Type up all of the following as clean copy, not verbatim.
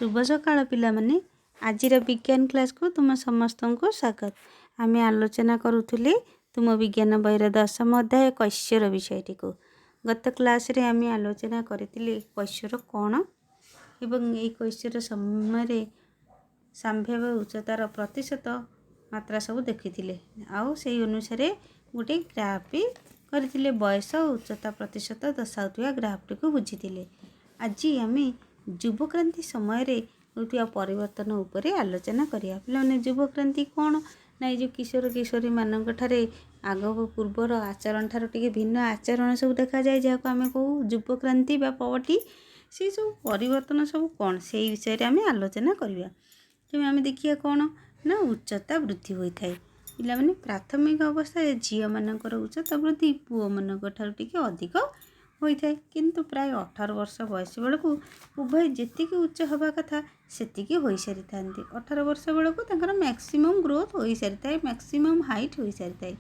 ଶୁଭ ସକାଳ ପିଲାମାନେ। ଆଜିର ବିଜ୍ଞାନ କ୍ଲାସ୍କୁ ତୁମ ସମସ୍ତଙ୍କୁ ସ୍ୱାଗତ। ଆମେ ଆଲୋଚନା କରୁଥିଲେ ତୁମ ବିଜ୍ଞାନ ବହିର ଦଶମ ଅଧ୍ୟାୟ କୈଶୋର ବିଷୟଟିକୁ। ଗତ କ୍ଲାସ୍ରେ ଆମେ ଆଲୋଚନା କରିଥିଲେ କୈଶୋର କ'ଣ ଏବଂ ଏହି କୈଶୋର ସମୟରେ ସମ୍ଭାବ୍ୟ ଉଚ୍ଚତାର ପ୍ରତିଶତ ମାତ୍ରା ସବୁ ଦେଖିଥିଲେ, ଆଉ ସେଇ ଅନୁସାରେ ଗୋଟେ ଗ୍ରାଫ୍ ବି କରିଥିଲେ। ବୟସ ଉଚ୍ଚତା ପ୍ରତିଶତ ଦର୍ଶାଉଥିବା ଗ୍ରାଫ୍ଟିକୁ ବୁଝିଥିଲେ। ଆଜି ଆମେ ଯୁବକ୍ରାନ୍ତି ସମୟରେ ହେଉଥିବା ପରିବର୍ତ୍ତନ ଉପରେ ଆଲୋଚନା କରିବା। ପିଲାମାନେ, ଯୁବକ୍ରାନ୍ତି କ'ଣ ନା ଏଇ ଯେଉଁ କିଶୋର କିଶୋରୀମାନଙ୍କ ଠାରେ ଆଗ ପୂର୍ବର ଆଚରଣ ଠାରୁ ଟିକେ ଭିନ୍ନ ଆଚରଣ ସବୁ ଦେଖାଯାଏ, ଯାହାକୁ ଆମେ କହୁ ଯୁବକ୍ରାନ୍ତି ବା ପବଟି। ସେଇ ସବୁ ପରିବର୍ତ୍ତନ ସବୁ କ'ଣ, ସେଇ ବିଷୟରେ ଆମେ ଆଲୋଚନା କରିବା। ତେଣୁ ଆମେ ଦେଖିବା କ'ଣ ନା ଉଚ୍ଚତା ବୃଦ୍ଧି ହୋଇଥାଏ। ପିଲାମାନେ, ପ୍ରାଥମିକ ଅବସ୍ଥାରେ ଝିଅମାନଙ୍କର ଉଚ୍ଚତା ବୃଦ୍ଧି ପୁଅମାନଙ୍କ ଠାରୁ ଟିକେ ଅଧିକ ହୋଇଥାଏ, କିନ୍ତୁ ପ୍ରାୟ 18 ବର୍ଷ ବୟସ ବେଳକୁ ଉଭୟ ଯେତିକି ଉଚ୍ଚ ହେବା କଥା ସେତିକି ହୋଇସାରିଥାନ୍ତି। 18 ବର୍ଷ ବେଳକୁ ତାଙ୍କର ମ୍ୟାକ୍ସିମମ୍ ଗ୍ରୋଥ୍ ହୋଇସାରିଥାଏ, ମ୍ୟାକ୍ସିମମ୍ ହାଇଟ୍ ହୋଇସାରିଥାଏ।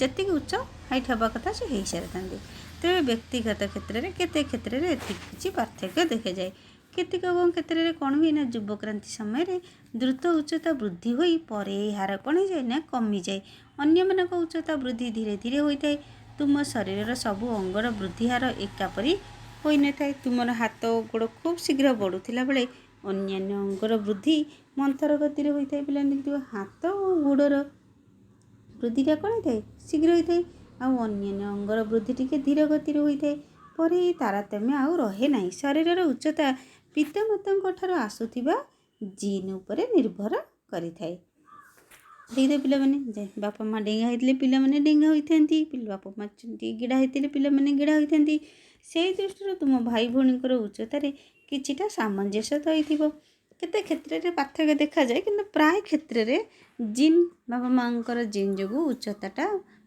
ଯେତିକି ଉଚ୍ଚ ହାଇଟ୍ ହେବା କଥା ସେ ହୋଇସାରିଥାନ୍ତି। ତେବେ ବ୍ୟକ୍ତିଗତ କ୍ଷେତ୍ରରେ କେତେ କ୍ଷେତ୍ରରେ ଏତିକି କିଛି ପାର୍ଥକ୍ୟ ଦେଖାଯାଏ। କେତେକ କ୍ଷେତ୍ରରେ କ'ଣ ହୁଏ ନା ଯୁବକ୍ରାନ୍ତି ସମୟରେ ଦ୍ରୁତ ଉଚ୍ଚତା ବୃଦ୍ଧି ହୋଇ ପରେ ଏହି ହାର କ'ଣ ହେଇଯାଏ ନା କମିଯାଏ। ଅନ୍ୟମାନଙ୍କ ଉଚ୍ଚତା ବୃଦ୍ଧି ଧୀରେ ଧୀରେ ହୋଇଥାଏ। ତୁମ ଶରୀରର ସବୁ ଅଙ୍ଗର ବୃଦ୍ଧି ହାର ଏକାପରି ହୋଇନଥାଏ। ତୁମର ହାତ ଓ ଗୋଡ଼ ଖୁବ୍ ଶୀଘ୍ର ବଢ଼ୁଥିଲା ବେଳେ ଅନ୍ୟାନ୍ୟ ଅଙ୍ଗର ବୃଦ୍ଧି ମନ୍ଥର ଗତିରେ ହୋଇଥାଏ। ପିଲାମାନେ, ଦେଖିଥିବ ହାତ ଓ ଗୋଡ଼ର ବୃଦ୍ଧିଟା କ'ଣ ହେଇଥାଏ? ଶୀଘ୍ର ହୋଇଥାଏ, ଆଉ ଅନ୍ୟାନ୍ୟ ଅଙ୍ଗର ବୃଦ୍ଧି ଟିକେ ଧୀର ଗତିରେ ହୋଇଥାଏ। ପରେ ଏହି ତାରତମ୍ୟ ଆଉ ରହେ ନାହିଁ। ଶରୀରର ଉଚ୍ଚତା ପିତାମାତାଙ୍କ ଠାରୁ ଆସୁଥିବା ଜିନ୍ ଉପରେ ନିର୍ଭର କରିଥାଏ। ଦେଖିଥିବ ପିଲାମାନେ, ଯେ ବାପା ମା ଡେଙ୍ଗା ହେଇଥିଲେ ପିଲାମାନେ ଡେଙ୍ଗା ହୋଇଥାନ୍ତି, ବାପା ମା ଟିକେ ଗିଡ଼ା ହେଇଥିଲେ ପିଲାମାନେ ଗିଡ଼ା ହୋଇଥାନ୍ତି। ସେଇ ଦୃଷ୍ଟିରୁ ତୁମ ଭାଇ ଭଉଣୀଙ୍କର ଉଚ୍ଚତାରେ କିଛିଟା ସାମଞ୍ଜସ୍ୟ ରହିଥିବ। କେତେ କ୍ଷେତ୍ରରେ ପାର୍ଥକ୍ୟ ଦେଖାଯାଏ, କିନ୍ତୁ ପ୍ରାୟ କ୍ଷେତ୍ରରେ ଜିନ୍, ବାପା ମାଆଙ୍କର ଜିନ୍ ଯୋଗୁଁ ଉଚ୍ଚତାଟା,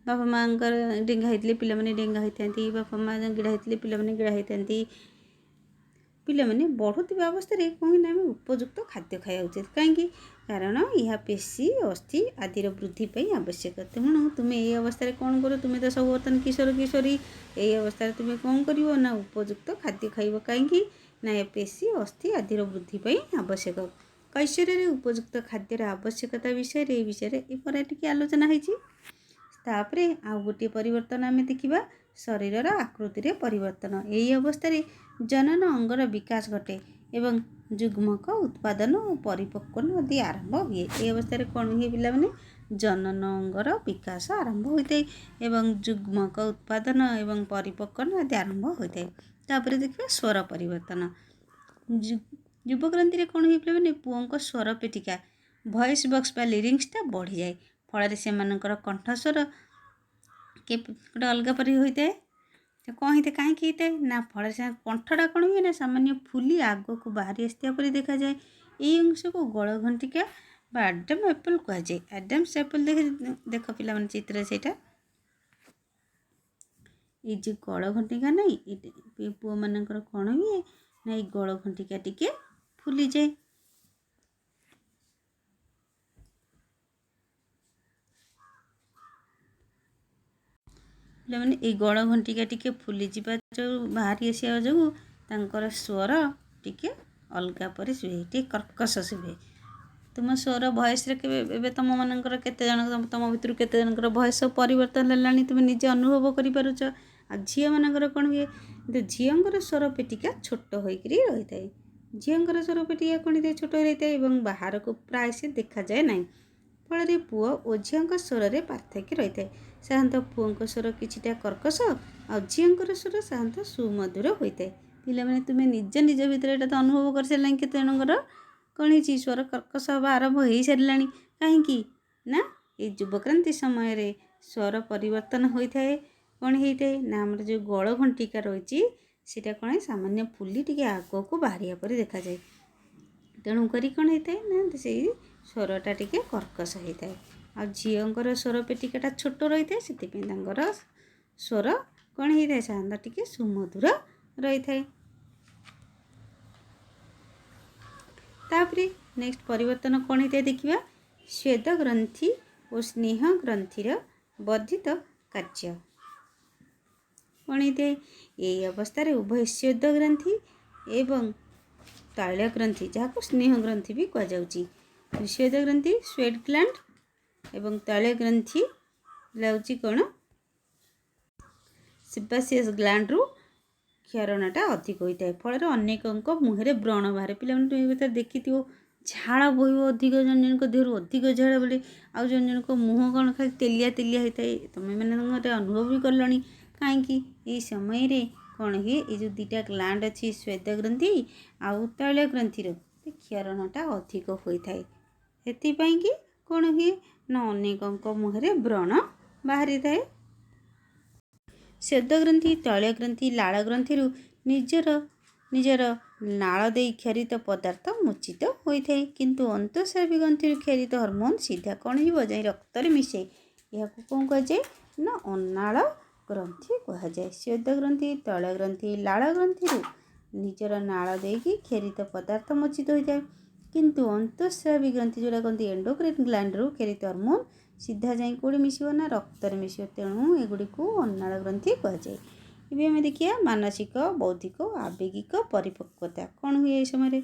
ବାପା ମାଆଙ୍କର ଡେଙ୍ଗା ହେଇଥିଲେ ପିଲାମାନେ ଡେଙ୍ଗା ହୋଇଥାନ୍ତି, ବାପା ମା ଗିଡ଼ା ହେଇଥିଲେ ପିଲାମାନେ ଗିଡ଼ା ହୋଇଥାନ୍ତି। ପିଲାମାନେ ବଢ଼ୁଥିବା ଅବସ୍ଥାରେ କ'ଣ ନା ଆମେ ଉପଯୁକ୍ତ ଖାଦ୍ୟ ଖାଇବା ଉଚିତ। କାହିଁକି? କାରଣ ଏହା ପେଶୀ, ଅସ୍ଥି ଆଦିର ବୃଦ୍ଧି ପାଇଁ ଆବଶ୍ୟକ। ତେଣୁ ତୁମେ ଏଇ ଅବସ୍ଥାରେ କ'ଣ କର? ତୁମେ ତ ସବୁ ବର୍ତ୍ତମାନ କିଶୋର କିଶୋରୀ। ଏଇ ଅବସ୍ଥାରେ ତୁମେ କ'ଣ କରିବ ନା ଉପଯୁକ୍ତ ଖାଦ୍ୟ ଖାଇବ। କାହିଁକି ନା ଏହା ପେଶୀ, ଅସ୍ଥି ଆଦିର ବୃଦ୍ଧି ପାଇଁ ଆବଶ୍ୟକ। କୈଶୋରରେ ଉପଯୁକ୍ତ ଖାଦ୍ୟର ଆବଶ୍ୟକତା ବିଷୟରେ ଏଇ ବିଷୟରେ ଏପରେ ଟିକେ ଆଲୋଚନା ହେଇଛି। ତାପରେ ଆଉ ଗୋଟିଏ ପରିବର୍ତ୍ତନ ଆମେ ଦେଖିବା, ଶରୀରର ଆକୃତିରେ ପରିବର୍ତ୍ତନ। ଏହି ଅବସ୍ଥାରେ ଜନନ ଅଙ୍ଗର ବିକାଶ ଘଟେ ଏବଂ ଯୁଗ୍ମକ ଉତ୍ପାଦନ ଓ ପରିପକ୍ୱନ ଆଦି ଆରମ୍ଭ ହୁଏ। ଏହି ଅବସ୍ଥାରେ କ'ଣ ହୁଏ ପିଲାମାନେ? ଜନନ ଅଙ୍ଗର ବିକାଶ ଆରମ୍ଭ ହୋଇଥାଏ ଏବଂ ଯୁଗ୍ମକ ଉତ୍ପାଦନ ଏବଂ ପରିପକ୍ୱନ ଆଦି ଆରମ୍ଭ ହୋଇଥାଏ। ତାପରେ ଦେଖିବା ସ୍ୱର ପରିବର୍ତ୍ତନ। ଯୁବକ୍ରାନ୍ତିରେ କ'ଣ ହୁଏ ପିଲାମାନେ? ପୁଅଙ୍କ ସ୍ୱର ପେଟିକା, ଭଏସ୍ ବକ୍ସ ବା ଲିରିକ୍ସଟା ବଢ଼ିଯାଏ। ଫଳରେ ସେମାନଙ୍କର କଣ୍ଠସ୍ୱର ଗୋଟେ ଅଲଗା ପରି ହୋଇଥାଏ। କ'ଣ ହେଇଥାଏ? କାହିଁକି ହେଇଥାଏ ନା ଫଳରେ ସେ କଣ୍ଠଟା କ'ଣ ହୁଏ ନା ସାମାନ୍ୟ ଫୁଲି ଆଗକୁ ବାହାରି ଆସିଥିବା ପରି ଦେଖାଯାଏ। ଏଇ ଅଂଶକୁ ଗଳଘଣ୍ଟିକା ବା ଆଡାମ୍ ଆପଲ୍ କୁହାଯାଏ। ଆଡାମ୍ସ ଆପଲ୍ ଦେଖ, ଦେଖ ପିଲାମାନେ ଚିତ୍ରରେ ସେଇଟା। ଏଇ ଯେଉଁ ଗଳଘଣ୍ଟିକା ନାହିଁ, ଏଇ ପୁଅମାନଙ୍କର କ'ଣ ହୁଏ ନା ଏଇ ଗଳଘଣ୍ଟିକା ଟିକେ ଫୁଲିଯାଏ। ପିଲାମାନେ, ଏଇ ଗଳଘଣ୍ଟିକା ଟିକେ ଫୁଲିଯିବା ଯେଉଁ ବାହାରି ଆସିବା ଯୋଗୁଁ ତାଙ୍କର ସ୍ୱର ଟିକେ ଅଲଗା ପରି ଶୁଭେ, ଟିକେ କର୍କଶ ଶୁଭେ। ତୁମ ସ୍ୱର ଭଏସ୍ରେ କେବେ ଏବେ ତୁମମାନଙ୍କର କେତେ ଜଣ, ତୁମ ଭିତରୁ କେତେ ଜଣଙ୍କର ଭଏସ୍ ସବୁ ପରିବର୍ତ୍ତନ ହେଲାଣି, ତୁମେ ନିଜେ ଅନୁଭବ କରିପାରୁଛ। ଆଉ ଝିଅମାନଙ୍କର କ'ଣ ହୁଏ? କିନ୍ତୁ ଝିଅଙ୍କର ସ୍ୱର ପେଟିକା ଛୋଟ ହୋଇକରି ରହିଥାଏ। ଝିଅଙ୍କର ସ୍ୱର ପେଟିକା କ'ଣ ହେଇଥାଏ? ଛୋଟ ହୋଇ ରହିଥାଏ ଏବଂ ବାହାରକୁ ପ୍ରାୟ ସେ ଦେଖାଯାଏ ନାହିଁ। ଫଳରେ ପୁଅ ଓ ଝିଅଙ୍କ ସ୍ୱରରେ ପାର୍ଥକ୍ୟ ରହିଥାଏ। ସାଧାରଣତଃ ପୁଅଙ୍କ ସ୍ୱର କିଛିଟା କର୍କଶ ଆଉ ଝିଅଙ୍କର ସ୍ୱର ସାଧାରଣତଃ ସୁମଧୁର ହୋଇଥାଏ। ପିଲାମାନେ, ତୁମେ ନିଜ ନିଜ ଭିତରେ ଏଇଟା ତ ଅନୁଭବ କରିସାରିଲାଣି, କେତେ ଜଣଙ୍କର କ'ଣ ହେଇଛି, ସ୍ୱର କର୍କଶ ହେବା ଆରମ୍ଭ ହେଇସାରିଲାଣି। କାହିଁକି ନା ଏଇ ଯୁବକ୍ରାନ୍ତି ସମୟରେ ସ୍ୱର ପରିବର୍ତ୍ତନ ହୋଇଥାଏ। କ'ଣ ହେଇଥାଏ ନା ଆମର ଯେଉଁ ଗଳଘଣ୍ଟିକା ରହିଛି ସେଇଟା କ'ଣ ସାମାନ୍ୟ ଫୁଲି ଟିକେ ଆଗକୁ ବାହାରିବା ପରି ଦେଖାଯାଏ। ତେଣୁକରି କ'ଣ ହେଇଥାଏ ନା ସେଇ ସ୍ୱରଟା ଟିକେ କର୍କଶ ହେଇଥାଏ। ଆଉ ଝିଅଙ୍କର ସ୍ୱର ପେଟିକାଟା ଛୋଟ ରହିଥାଏ, ସେଥିପାଇଁ ତାଙ୍କର ସ୍ୱର କ'ଣ ହେଇଥାଏ? ସାଧାରଣତଃ ଟିକେ ସୁମଧୁର ରହିଥାଏ। ତାପରେ ନେକ୍ସଟ ପରିବର୍ତ୍ତନ କ'ଣ ହେଇଥାଏ ଦେଖିବା। ସ୍ୱେଦ ଗ୍ରନ୍ଥି ଓ ସ୍ନେହ ଗ୍ରନ୍ଥିର ବର୍ଦ୍ଧିତ କାର୍ଯ୍ୟ କ'ଣ ହେଇଥାଏ? ଏହି ଅବସ୍ଥାରେ ଉଭୟ ସ୍ୱେଦ ଗ୍ରନ୍ଥି ଏବଂ ତୈଳ ଗ୍ରନ୍ଥି, ଯାହାକୁ ସ୍ନେହ ଗ୍ରନ୍ଥି ବି କୁହାଯାଉଛି। ସ୍ୱେଦ ଗ୍ରନ୍ଥି, ସ୍ୱେଟ୍ ଗ୍ଲାଣ୍ଡ ଏବଂ ତୈଳ ଗ୍ରନ୍ଥି ହେଉଛି କ'ଣ? ସେବାସିୟସ୍ ଗ୍ଲାଣ୍ଡରୁ କ୍ଷରଣଟା ଅଧିକ ହୋଇଥାଏ। ଫଳରେ ଅନେକଙ୍କ ମୁହଁରେ ବ୍ରଣ ବାହାରେ। ପିଲାମାନେ, ତୁମେ କଥା ଦେଖିଥିବ, ଝାଳ ବୋହିବ ଅଧିକ, ଜଣ ଜଣଙ୍କ ଦେହରୁ ଅଧିକ ଝାଳ ବୋଲେ, ଆଉ ଜଣ ଜଣଙ୍କ ମୁହଁ କ'ଣ ଖାଲି ତେଲିଆ ତେଲିଆ ହେଇଥାଏ। ତୁମେମାନେ ଗୋଟେ ଅନୁଭବ ବି କଲଣି। କାହିଁକି? ଏଇ ସମୟରେ କ'ଣ ହୁଏ? ଏଇ ଯେଉଁ ଦୁଇଟା ଗ୍ଲାଣ୍ଡ ଅଛି, ସ୍ୱେଦ ଗ୍ରନ୍ଥି ଆଉ ତୈଳ ଗ୍ରନ୍ଥିର କ୍ଷରଣଟା ଅଧିକ ହୋଇଥାଏ। ସେଥିପାଇଁ କି କ'ଣ ହୁଏ ନା ଅନେକଙ୍କ ମୁହଁରେ ବ୍ରଣ ବାହାରିଥାଏ। ସ୍ୱେଦ ଗ୍ରନ୍ଥି, ତୈଳ ଗ୍ରନ୍ଥି, ଲାଳ ଗ୍ରନ୍ଥିରୁ ନିଜର ନିଜର ନାଳ ଦେଇ କ୍ଷରିତ ପଦାର୍ଥ ମୋଚିତ ହୋଇଥାଏ। କିନ୍ତୁ ଅନ୍ତଃସ୍ରାବୀ ଗ୍ରନ୍ଥିରୁ କ୍ଷରିତ ହରମୋନ୍ ସିଧା କ'ଣ ଯିବ? ଯାଇ ରକ୍ତରେ ମିଶେ। ଏହାକୁ କ'ଣ କୁହାଯାଏ ନା ଅନାଳ ଗ୍ରନ୍ଥି କୁହାଯାଏ। ସ୍ୱେଦ ଗ୍ରନ୍ଥି, ତୈଳ ଗ୍ରନ୍ଥି, ଲାଳ ଗ୍ରନ୍ଥିରୁ ନିଜର ନାଳ ଦେଇକି କ୍ଷରିତ ପଦାର୍ଥ ମୋଚିତ ହୋଇଥାଏ। କିନ୍ତୁ ଅନ୍ତଃସ୍ରାବୀ ଗ୍ରନ୍ଥି, ଯେଉଁଟା କହନ୍ତି ଏଣ୍ଡୋକ୍ରିନ୍ ଗ୍ଲାଣ୍ଡରୁ କ୍ଷରିତ ହରମୋନ୍ ସିଧା ଯାଇ କେଉଁଠି ମିଶିବ ନା ରକ୍ତରେ ମିଶିବ। ତେଣୁ ଏଗୁଡ଼ିକୁ ଅନାଳ ଗ୍ରନ୍ଥି କୁହାଯାଏ। ଏବେ ଆମେ ଦେଖିବା ମାନସିକ, ବୌଦ୍ଧିକ, ଆବେଗିକ ପରିପକ୍ୱତା କ'ଣ ହୁଏ ଏହି ସମୟରେ।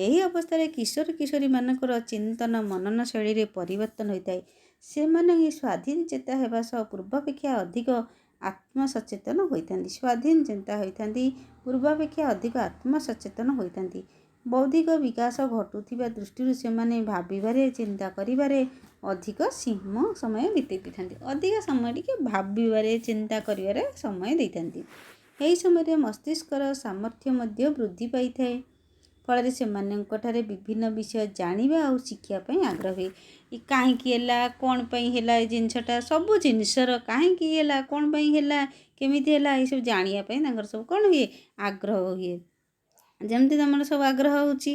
ଏହି ଅବସ୍ଥାରେ କିଶୋର କିଶୋରୀମାନଙ୍କର ଚିନ୍ତନ ମନନ ଶୈଳୀରେ ପରିବର୍ତ୍ତନ ହୋଇଥାଏ। ସେମାନେ ସ୍ୱାଧୀନ ଚେତା ହେବା ସହ ପୂର୍ବାପେକ୍ଷା ଅଧିକ ଆତ୍ମସଚେତନ ହୋଇଥାନ୍ତି। ସ୍ୱାଧୀନ ଚିନ୍ତା ହୋଇଥାନ୍ତି, ପୂର୍ବାପେକ୍ଷା ଅଧିକ ଆତ୍ମସଚେତନ ହୋଇଥାନ୍ତି। ବୌଦ୍ଧିକ ବିକାଶ ଘଟୁଥିବା ଦୃଷ୍ଟିରୁ ସେମାନେ ଭାବିବାରେ, ଚିନ୍ତା କରିବାରେ ଅଧିକ ସୀମ ସମୟ ବିତେଇ ଦେଇଥାନ୍ତି। ଅଧିକ ସମୟ ଟିକେ ଭାବିବାରେ, ଚିନ୍ତା କରିବାରେ ସମୟ ଦେଇଥାନ୍ତି। ଏହି ସମୟରେ ମସ୍ତିଷ୍କର ସାମର୍ଥ୍ୟ ମଧ୍ୟ ବୃଦ୍ଧି ପାଇଥାଏ। ଫଳରେ ସେମାନଙ୍କଠାରେ ବିଭିନ୍ନ ବିଷୟ ଜାଣିବା ଆଉ ଶିଖିବା ପାଇଁ ଆଗ୍ରହ ହୁଏ। ଏ କାହିଁକି ହେଲା, କ'ଣ ପାଇଁ ହେଲା, ଏ ଜିନିଷଟା, ସବୁ ଜିନିଷର କାହିଁକି ହେଲା, କ'ଣ ପାଇଁ ହେଲା, କେମିତି ହେଲା, ଏସବୁ ଜାଣିବା ପାଇଁ ତାଙ୍କର ସବୁ କ'ଣ ହୁଏ? ଆଗ୍ରହ ହୁଏ। ଯେମିତି ତୁମର ସବୁ ଆଗ୍ରହ ହେଉଛି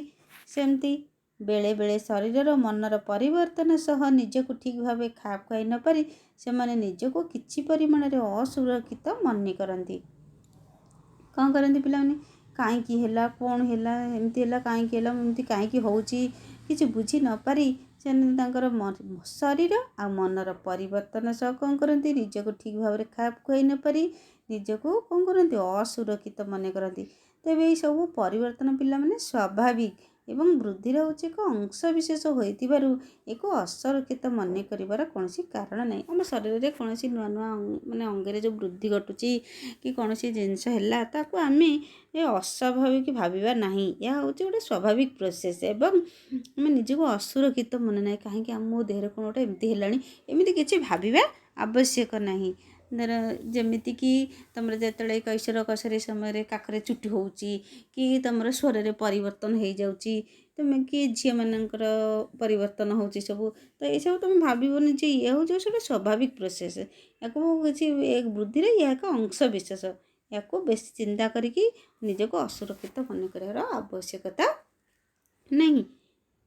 ସେମିତି। ବେଳେବେଳେ ଶରୀରର ମନର ପରିବର୍ତ୍ତନ ସହ ନିଜକୁ ଠିକ୍ ଭାବେ ଖାପ ଖୁଆଇ ନପାରି ସେମାନେ ନିଜକୁ କିଛି ପରିମାଣରେ ଅସୁରକ୍ଷିତ ମନେ କରନ୍ତି। କ'ଣ କରନ୍ତି ପିଲାମାନେ? କାହିଁକି ହେଲା, କ'ଣ ହେଲା, ଏମିତି ହେଲା କାହିଁକି, ହେଲା ଏମିତି କାହିଁକି ହେଉଛି, କିଛି ବୁଝି ନପାରି ସେମାନେ ତାଙ୍କର ଶରୀର ଆଉ ମନର ପରିବର୍ତ୍ତନ ସହ କ'ଣ କରନ୍ତି? ନିଜକୁ ଠିକ୍ ଭାବରେ ଖାପ ଖୁଆଇ ନପାରି ନିଜକୁ କ'ଣ କରନ୍ତି? ଅସୁରକ୍ଷିତ ମନେ କରନ୍ତି। ତେବେ ଏଇସବୁ ପରିବର୍ତ୍ତନ ପିଲାମାନେ ସ୍ୱାଭାବିକ ଏବଂ ବୃଦ୍ଧିର ହେଉଛି ଏକ ଅଂଶବିଶେଷ ହୋଇଥିବାରୁ ଏକ ଅସୁରକ୍ଷିତ ମନେ କରିବାର କୌଣସି କାରଣ ନାହିଁ। ଆମ ଶରୀରରେ କୌଣସି ନୂଆ ନୂଆ ମାନେ ଅଙ୍ଗରେ ଯେଉଁ ବୃଦ୍ଧି ଘଟୁଛି କି କୌଣସି ଜିନିଷ ହେଲା, ତାକୁ ଆମେ ଏ ଅସ୍ୱାଭାବିକ ଭାବିବା ନାହିଁ। ଏହା ହେଉଛି ଗୋଟେ ସ୍ୱାଭାବିକ ପ୍ରୋସେସ୍ ଏବଂ ଆମେ ନିଜକୁ ଅସୁରକ୍ଷିତ ମନେ ନାହିଁ, କାହିଁକି ଆମ ମୋ ଦେହରେ କ'ଣ ଗୋଟେ ଏମିତି ହେଲାଣି, ଏମିତି କିଛି ଭାବିବା ଆବଶ୍ୟକ ନାହିଁ। ଧର ଯେମିତିକି ତୁମର ଯେତେବେଳେ କୈଶୋର କୈଶୋରୀ ସମୟରେ କାଖରେ ଚୁଟି ହେଉଛି କି ତୁମର ସ୍ୱରରେ ପରିବର୍ତ୍ତନ ହେଇଯାଉଛି, ତୁମେ କି ଝିଅମାନଙ୍କର ପରିବର୍ତ୍ତନ ହେଉଛି ସବୁ, ତ ଏସବୁ ତୁମେ ଭାବିବନି ଯେ ଇଏ ହେଉଛି ଗୋଟେ ସ୍ୱାଭାବିକ ପ୍ରୋସେସ୍। ୟାକୁ କିଛି ବୃଦ୍ଧିରେ ଏହା ଏକ ଅଂଶ ବିଶେଷ। ୟାକୁ ବେଶୀ ଚିନ୍ତା କରିକି ନିଜକୁ ଅସୁରକ୍ଷିତ ମନେ କରିବାର ଆବଶ୍ୟକତା ନାହିଁ।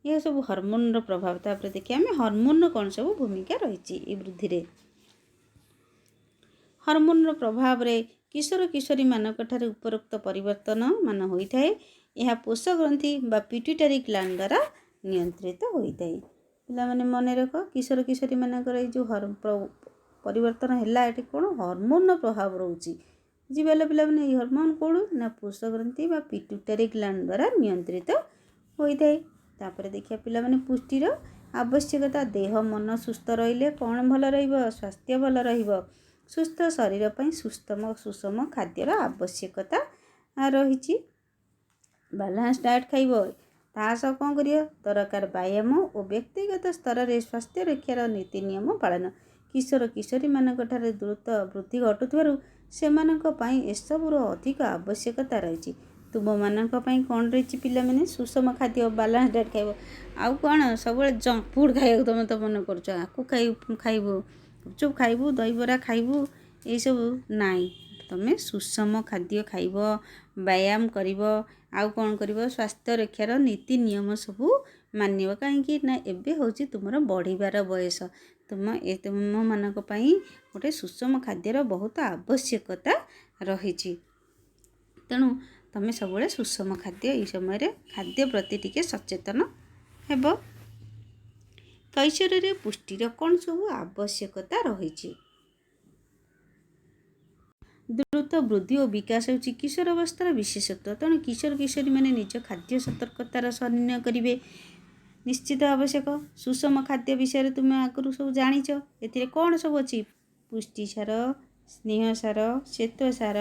ଏହା ସବୁ ହରମୋନ୍ର ପ୍ରଭାବ। ତାପରେ ଦେଖିବା ଆମେ ହରମୋନ୍ର କ'ଣ ସବୁ ଭୂମିକା ରହିଛି ଏ ବୃଦ୍ଧିରେ। ହରମୋନ୍ର ପ୍ରଭାବରେ କିଶୋର କିଶୋରୀମାନଙ୍କ ଠାରେ ଉପରୋକ୍ତ ପରିବର୍ତ୍ତନ ମାନ ହୋଇଥାଏ। ଏହା ପୋଷ ଗ୍ରନ୍ଥି ବା ପିଟ୍ୟୁଟାରୀ ଗ୍ଲାଣ୍ଡ ଦ୍ୱାରା ନିୟନ୍ତ୍ରିତ ହୋଇଥାଏ। ପିଲାମାନେ, ମନେ ରଖ, କିଶୋର କିଶୋରୀମାନଙ୍କର ଏଇ ଯେଉଁ ପରିବର୍ତ୍ତନ ହେଲା, ଏଠି କ'ଣ ହରମୋନ୍ର ପ୍ରଭାବ ରହୁଛି। ବୁଝିପାରିଲ ପିଲାମାନେ? ଏଇ ହରମୋନ୍ କେଉଁଠୁ ନା ପୋଷ ଗ୍ରନ୍ଥି ବା ପିଟ୍ୟୁଟାରୀ ଗ୍ଲାଣ୍ଡ ଦ୍ୱାରା ନିୟନ୍ତ୍ରିତ ହୋଇଥାଏ। ତାପରେ ଦେଖିବା ପିଲାମାନେ ପୁଷ୍ଟିର ଆବଶ୍ୟକତା। ଦେହ ମନ ସୁସ୍ଥ ରହିଲେ କ'ଣ ଭଲ ରହିବ? ସ୍ୱାସ୍ଥ୍ୟ ଭଲ ରହିବ। ସୁସ୍ଥ ଶରୀର ପାଇଁ ସୁସ୍ଥମ ସୁଷମ ଖାଦ୍ୟର ଆବଶ୍ୟକତା ରହିଛି। ବାଲାନ୍ସ ଡାଏଟ୍ ଖାଇବ, ତା ସହ କ'ଣ କରିବ ଦରକାର? ବ୍ୟାୟାମ ଓ ବ୍ୟକ୍ତିଗତ ସ୍ତରରେ ସ୍ୱାସ୍ଥ୍ୟ ରକ୍ଷାର ନୀତି ନିୟମ ପାଳନ। କିଶୋର କିଶୋରୀମାନଙ୍କ ଠାରେ ଦ୍ରୁତ ବୃଦ୍ଧି ଘଟୁଥିବାରୁ ସେମାନଙ୍କ ପାଇଁ ଏସବୁର ଅଧିକ ଆବଶ୍ୟକତା ରହିଛି। ତୁମମାନଙ୍କ ପାଇଁ କ'ଣ ରହିଛି ପିଲାମାନେ? ସୁଷମ ଖାଦ୍ୟ, ବାଲାନ୍ସ ଡାଏଟ୍ ଖାଇବ। ଆଉ କ'ଣ ସବୁବେଳେ ଜଙ୍କ ଫୁଡ଼୍ ଖାଇବାକୁ ତୁମେ ତ ମନେ କରୁଛ? ଆକୁ ଖାଇବୁ, ଗୁପଚୁପ୍ ଖାଇବୁ, ଦହିବରା ଖାଇବୁ, ଏଇସବୁ ନାଇଁ। ତୁମେ ସୁଷମ ଖାଦ୍ୟ ଖାଇବ, ବ୍ୟାୟାମ କରିବ, ଆଉ କ'ଣ କରିବ? ସ୍ୱାସ୍ଥ୍ୟ ରକ୍ଷାର ନୀତି ନିୟମ ସବୁ ମାନିବ। କାହିଁକି ନା ଏବେ ହେଉଛି ତୁମର ବଢ଼ିବାର ବୟସ। ତୁମ ଏ ତୁମମାନଙ୍କ ପାଇଁ ଗୋଟେ ସୁଷମ ଖାଦ୍ୟର ବହୁତ ଆବଶ୍ୟକତା ରହିଛି। ତେଣୁ ତୁମେ ସବୁବେଳେ ସୁଷମ ଖାଦ୍ୟ, ଏଇ ସମୟରେ ଖାଦ୍ୟ ପ୍ରତି ଟିକେ ସଚେତନ ହେବ। କୈଶୋରରେ ପୁଷ୍ଟିର କ'ଣ ସବୁ ଆବଶ୍ୟକତା ରହିଛି? ଦ୍ରୁତ ବୃଦ୍ଧି ଓ ବିକାଶ ହେଉଛି କିଶୋର ଅବସ୍ଥାର ବିଶେଷତ୍ୱ। ତେଣୁ କିଶୋର କିଶୋରୀମାନେ ନିଜ ଖାଦ୍ୟ ସତର୍କତାର ସହ ନିର୍ଣ୍ଣୟ କରିବେ ନିଶ୍ଚିତ ଆବଶ୍ୟକ। ସୁଷମ ଖାଦ୍ୟ ବିଷୟରେ ତୁମେ ଆଗରୁ ସବୁ ଜାଣିଛ। ଏଥିରେ କ'ଣ ସବୁ ଅଛି? ପୁଷ୍ଟିସାର, ସ୍ନେହସାର, ଶ୍ୱେତସାର,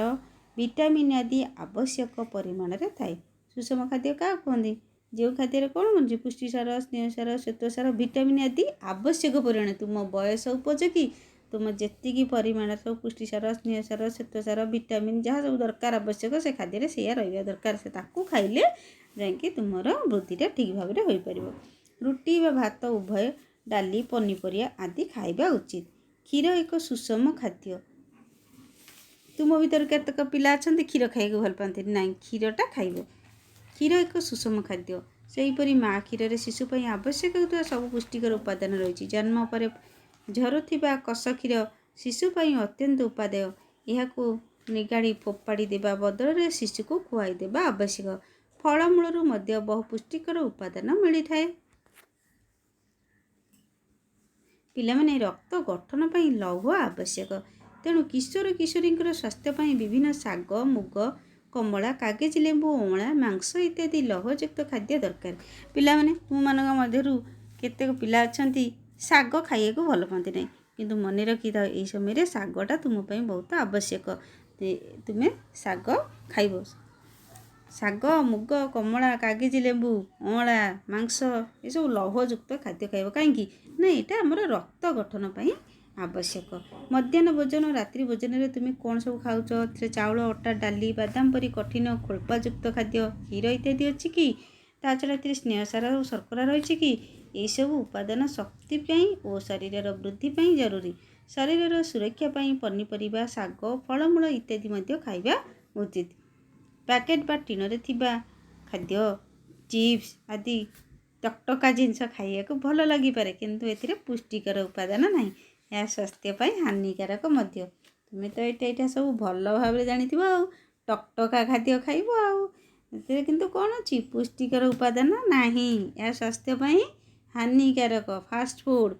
ଭିଟାମିନ୍ ଆଦି ଆବଶ୍ୟକ ପରିମାଣରେ ଥାଏ। ସୁଷମ ଖାଦ୍ୟ କାହାକୁ କୁହନ୍ତି? ଯେଉଁ ଖାଦ୍ୟରେ କ'ଣ ମିଳୁଛି? ପୁଷ୍ଟିସାର, ସ୍ନେହସାର, ଶ୍ୱେତସାର, ଭିଟାମିନ୍ ଆଦି ଆବଶ୍ୟକ ପରିମାଣ। ତୁମ ବୟସ ଉପଯୋଗୀ ତୁମ ଯେତିକି ପରିମାଣର ସବୁ ପୁଷ୍ଟିସାର, ସ୍ନେହସାର, ଶ୍ୱେତସାର, ଭିଟାମିନ୍ ଯାହା ସବୁ ଦରକାର ଆବଶ୍ୟକ, ସେ ଖାଦ୍ୟରେ ସେଇଆ ରହିବା ଦରକାର। ସେ ତାକୁ ଖାଇଲେ ଯାଇକି ତୁମର ବୃଦ୍ଧିଟା ଠିକ୍ ଭାବରେ ହୋଇପାରିବ। ରୁଟି ବା ଭାତ ଉଭୟ, ଡାଲି, ପନିପରିବା ଆଦି ଖାଇବା ଉଚିତ। କ୍ଷୀର ଏକ ସୁଷମ ଖାଦ୍ୟ। ତୁମ ଭିତରେ କେତେକ ପିଲା ଅଛନ୍ତି କ୍ଷୀର ଖାଇବାକୁ ଭଲ ପାଆନ୍ତି ନାହିଁ। କ୍ଷୀରଟା ଖାଇବ। କ୍ଷୀର ଏକ ସୁଷମ ଖାଦ୍ୟ। ସେହିପରି ମା କ୍ଷୀରରେ ଶିଶୁ ପାଇଁ ଆବଶ୍ୟକ ହେଉଥିବା ସବୁ ପୁଷ୍ଟିକର ଉପାଦାନ ରହିଛି। ଜନ୍ମ ପରେ ଝରୁଥିବା କଷ କ୍ଷୀର ଶିଶୁ ପାଇଁ ଅତ୍ୟନ୍ତ ଉପାଦେୟ। ଏହାକୁ ନିଗାଡ଼ି ଫୋପାଡ଼ି ଦେବା ବଦଳରେ ଶିଶୁକୁ ଖୁଆଇ ଦେବା ଆବଶ୍ୟକ। ଫଳମୂଳରୁ ମଧ୍ୟ ବହୁ ପୁଷ୍ଟିକର ଉପାଦାନ ମିଳିଥାଏ। ପିଲାମାନେ, ରକ୍ତ ଗଠନ ପାଇଁ ଲୌହ ଆବଶ୍ୟକ। ତେଣୁ କିଶୋର କିଶୋରୀଙ୍କର ସ୍ୱାସ୍ଥ୍ୟ ପାଇଁ ବିଭିନ୍ନ ଶାଗ, ମୁଗ, କମଳା, କାଗେଜି ଲେମ୍ବୁ, ଅଁଳା, ମାଂସ ଇତ୍ୟାଦି ଲୌହଯୁକ୍ତ ଖାଦ୍ୟ ଦରକାର। ପିଲାମାନେ, ତୁମମାନଙ୍କ ମଧ୍ୟରୁ କେତେକ ପିଲା ଅଛନ୍ତି ଶାଗ ଖାଇବାକୁ ଭଲ ପାଆନ୍ତି ନାହିଁ। କିନ୍ତୁ ମନେ ରଖିଥାଅ, ଏହି ସମୟରେ ଶାଗଟା ତୁମ ପାଇଁ ବହୁତ ଆବଶ୍ୟକ। ତୁମେ ଶାଗ ଖାଇବ। ଶାଗ, ମୁଗ, କମଳା, କାଗେଜି ଲେମ୍ବୁ, ଅଁଳା, ମାଂସ ଏସବୁ ଲୌହଯୁକ୍ତ ଖାଦ୍ୟ ଖାଇବ। କାହିଁକି ନା ଏଇଟା ଆମର ରକ୍ତ ଗଠନ ପାଇଁ ଆବଶ୍ୟକ। ମଧ୍ୟାହ୍ନ ଭୋଜନ, ରାତ୍ରି ଭୋଜନରେ ତୁମେ କ'ଣ ସବୁ ଖାଉଛ? ଏଥିରେ ଚାଉଳ, ଅଟା, ଡାଲି, ବାଦାମ ପରି କଠିନ ଖୋଳପାଯୁକ୍ତ ଖାଦ୍ୟ, କ୍ଷୀର ଇତ୍ୟାଦି ଅଛି କି? ତା ଛଡ଼ା ଏଥିରେ ସ୍ନେହସାର ଓ ଶର୍କରା ରହିଛି କି? ଏହିସବୁ ଉପାଦାନ ଶକ୍ତି ପାଇଁ ଓ ଶରୀରର ବୃଦ୍ଧି ପାଇଁ ଜରୁରୀ। ଶରୀରର ସୁରକ୍ଷା ପାଇଁ ପନିପରିବା, ଶାଗ, ଫଳମୂଳ ଇତ୍ୟାଦି ମଧ୍ୟ ଖାଇବା ଉଚିତ। ପ୍ୟାକେଟ୍ ବା ଟିଣରେ ଥିବା ଖାଦ୍ୟ, ଚିପ୍ସ ଆଦି ଟକଟକା ଜିନିଷ ଖାଇବାକୁ ଭଲ ଲାଗିପାରେ, କିନ୍ତୁ ଏଥିରେ ପୁଷ୍ଟିକର ଉପାଦାନ ନାହିଁ। ଏହା ସ୍ୱାସ୍ଥ୍ୟ ପାଇଁ ହାନିକାରକ ମଧ୍ୟ। ତୁମେ ତ ଏଇଟା ସବୁ ଭଲ ଭାବରେ ଜାଣିଥିବ। ଆଉ ଟକଟକା ଖାଦ୍ୟ ଖାଇବ, ଆଉ ଏଥିରେ କିନ୍ତୁ କ'ଣ ଅଛି? ପୁଷ୍ଟିକର ଉପାଦାନ ନାହିଁ। ଏହା ସ୍ୱାସ୍ଥ୍ୟ ପାଇଁ ହାନିକାରକ। ଫାଷ୍ଟଫୁଡ଼୍,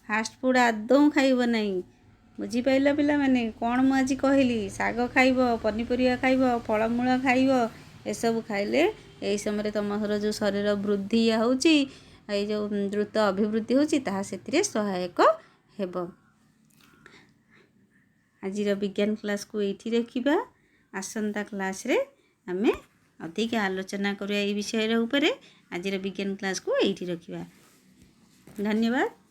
ଫାଷ୍ଟଫୁଡ଼୍ ଆଦୌ ଖାଇବ ନାହିଁ। ବୁଝିପାରିଲ ପିଲାମାନେ, କ'ଣ ମୁଁ ଆଜି କହିଲି? ଶାଗ ଖାଇବ, ପନିପରିବା ଖାଇବ, ଫଳମୂଳ ଖାଇବ। ଏସବୁ ଖାଇଲେ ଏହି ସମୟରେ ତୁମର ଯେଉଁ ଶରୀର ବୃଦ୍ଧି ହେଉଛି, ଏଇ ଯେଉଁ ଦ୍ରୁତ ଅଭିବୃଦ୍ଧି ହେଉଛି, ତାହା ସେଥିରେ ସହାୟକ ହେବ। ଆଜିର ବିଜ୍ଞାନ କ୍ଲାସ୍କୁ ଏଇଠି ରଖିବା। ଆସନ୍ତା କ୍ଲାସ୍ରେ ଆମେ ଅଧିକା ଆଲୋଚନା କରିବା ଏଇ ବିଷୟରେ ଉପରେ। ଆଜିର ବିଜ୍ଞାନ କ୍ଲାସ୍କୁ ଏଇଠି ରଖିବା। ଧନ୍ୟବାଦ।